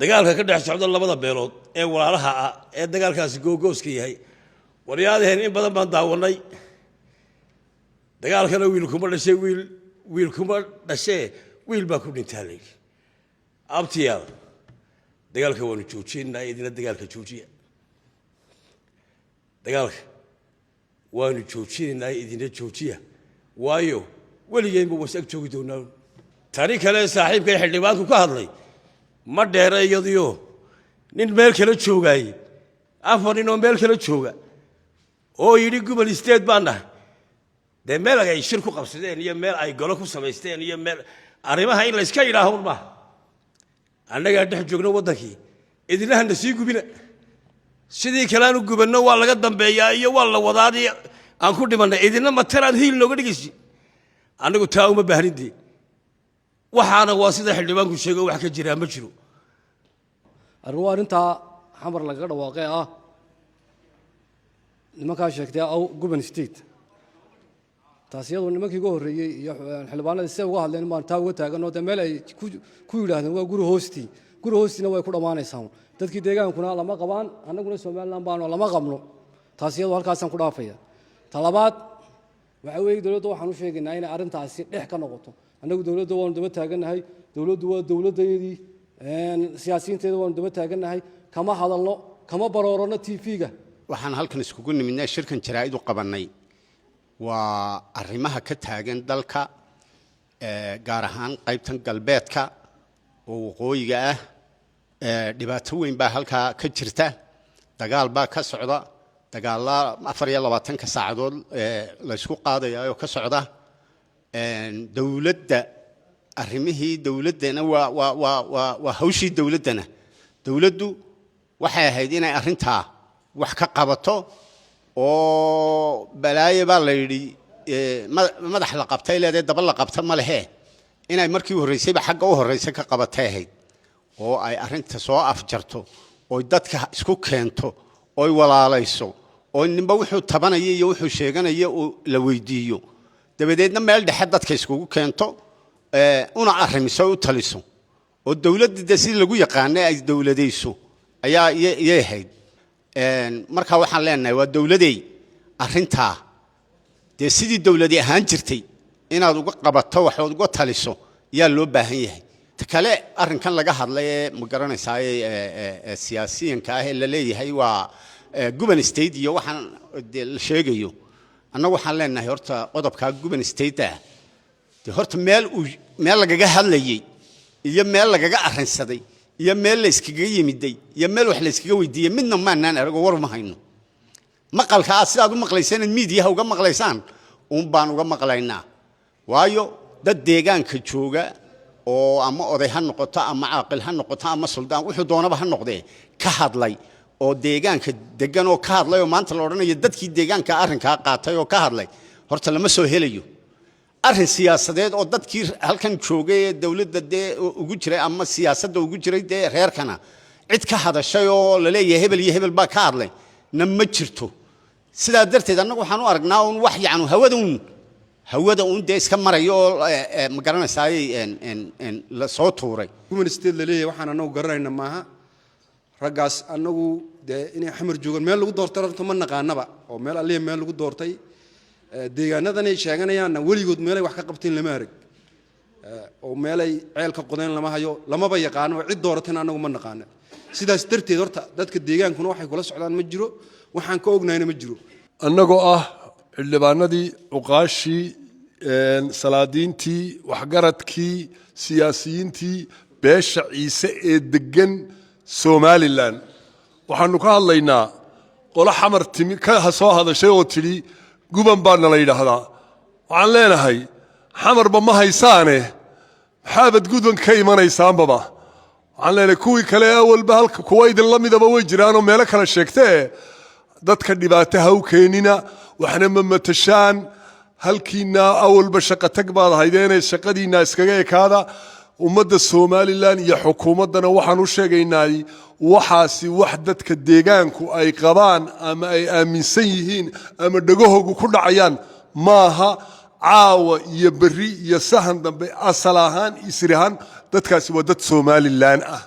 Dagaalka ka dhex socda labada beelood ee walaalaha ah ee dagaalkaasi googooska yahay, waryaadaheen, in badan baan daawanay. Dagaalkana wiil kuma dhashay, wiil wiil kuma dhashee, wiil baa ku dhintaa layidhi. Abtiyaal, dagaalka waanu joojinaynaa, idina dagaalka joojiya. Dagaalka waanu joojinaynaa, idina joojiya, waayo weligeenba was ag joogi doonaa. Tani kale saaxiibkay xildhibaanku ka hadlay ma dheera, iyadiyo nin meel kala joogaayey, afar nin oo meel kala jooga oo yidhi "Gubal State baan nahay". Dee meel ay shir ku qabsadeen iyo meel ay golo ku samaysteen iyo meel arrimaha in layska yidhaaho un maaha. Annagaa dhex joogno waddankii, idina hana sii gubina. Sidii kale aanu gubanno waa laga dambeeyaa iyo waa la wadaadii aan ku dhimannay, idina mataraad hiil nooga dhigaysi. Annagu taa uma baahnin dee. Waxaana waa sida xildhibaanku sheego, wax ka jiraa ma jiro. Arrin waa arrintaa Xamar lagaga dhawaaqee ah nimankaa sheegtay aw Guban State. Taas iyadu nimankii uga horreeyey iyo xildhibaanadii siday uga hadleen baan taa uga taaganoo. Dee meel ay ku yidhaahdeen waa guri hoostii, guri hoostiina way ku dhammaanaysaa. Dadkii deegaankuna lama qabaan, annaguna Somaliland baano lama qabno. Taas iyadu halkaasaan ku dhaafaya. Ta labaad waxa weeye, dowladda waxaan u sheegaynaa inay arrintaasi dhex ka noqoto. Annagu dowladda waanu daba taagannahay, dowladdu waa dowladdayadii, siyaasiyiinteeda waanu daba taagannahay. Kama hadalno, kama baroorano TV-ga. Waxaan halkan iskugu nimidnay, shirkan jaraa'id u qabannay, waa arrimaha ka taagan dalka, gaar ahaan qaybtan galbeedka oo waqooyiga ah. Dhibaato weyn baa halkaa ka jirta, dagaal baa ka socda, dagaalla 24-ka saacadood laysku qaadaya oo ka socda. Dowladda, arrimihii dowladdana waa hawshii dowladdana. Dowladdu waxay ahayd inay arrintaa wax ka qabato oo balaayo baa la yidhi madax la qabtay leedahay, daba la qabta ma lehe. Inay markii horreysayba xagga u horreysa ka qabatay ahayd oo ay arrinta soo afjarto, oy dadka isku keento, oy walaalayso, oo ninba wuxuu tabanaya iyo wuxuu sheeganaya uu la weydiiyo, dabadeedna meel dhexe dadka iskugu keento, una arrimiso, u taliso, oo dowladda dee sidii lagu yaqaanay ay dowladayso ayaa iyay ahayd. Marka waxaan leenahay waa dowladey, arrintaa dee sidii dowladi ahaan jirtay inaad uga qabato, waxood uga taliso yaa loo baahan yahay. Ta kale, arrinkan laga hadlay ee ma garanaysaa ee siyaasiyanka ah ee la leeyahay waa Guban State iyo waxaan dee la sheegayo, annagu waxaan leenahay horta qodobkaa Guban State ah dee horta meel uu meel lagaga hadlayey iyo meel lagaga arrinsaday iyo meel la iskaga yimiday iyo meel wax la iskaga weydiiyey midna maanaan arago, war ma hayno. Maqalka aad sidaad u maqlaysaan inaad miidiyaha uga maqlaysaan uun baan uga maqlaynaa, waayo dad deegaanka jooga oo ama oday ha noqoto ama caaqil ha noqoto ama suldaan, wuxuu doonaba ha noqdee, ka hadlay oo deegaanka degan oo ka hadlay oo maanta la odhanayo dadkii deegaanka arrinkaa qaatay oo ka hadlay, horta lama soo helayo. Arrin siyaasadeed oo dadkii halkan joogay ee dowladda dee ugu jiray ama siyaasadda ugu jiray dee reerkana cid ka hadashay oo la leeyahay hebel iyo hebel baa ka hadlay na ma jirto. Sidaa darteed annagu waxaan u aragnaa un wax yacnu hawada uun dee iska marayo oo ma garanaysaaye la soo tuuray. Guban State la leeyahay waxaan annagu garanayna maaha. Raggaas annagu dee inay Xamar joogaan, meel lagu doortay rarta ma naqaanaba, oo meel alliya meel lagu doortay deegaanadanay sheeganayaanna weligood meelay wax ka qabteen lama arag, oo meelay ceel ka qodeen lama hayo, lamaba yaqaano, cid dooratayna annagu ma naqaano. Sidaas darteed horta dadka deegaankuna waxay kula socdaan ma jiro, waxaan ka ognahayna ma jiro. Annagoo ah xildhibaanadii, cuqaashii, salaadiintii, waxgaradkii, siyaasiyiintii beesha Ciise ee deggan Somaliland, waxaanu ka hadlaynaa qolo Xamar timi ka soo hadashay oo tidhi "Guban baana la yidhaahdaa". Waxaan leenahay, Xamarba ma haysaane, maxaabad Guban ka imanaysaanbaba? Waxaan leenahay kuwii kale awalba halka kuwa idinla midaba way jiraanoo meelo kale sheegtee, dadka dhibaato ha u keenina, waxna ma matashaan. Halkiina awalba shaqo tag baad haydeene, shaqadiinna iskaga ekaada. Ummadda Somaliland iyo xukuumaddana waxaan u sheegaynaa, waxaasi wax dadka deegaanku ay qabaan ama ay aaminsan yihiin ama dhegahoogu ku dhacayaan maaha. Caawa iyo berri iyo sahan dambe, asal ahaan, isir ahaan, dadkaasi waa dad Somaliland ah.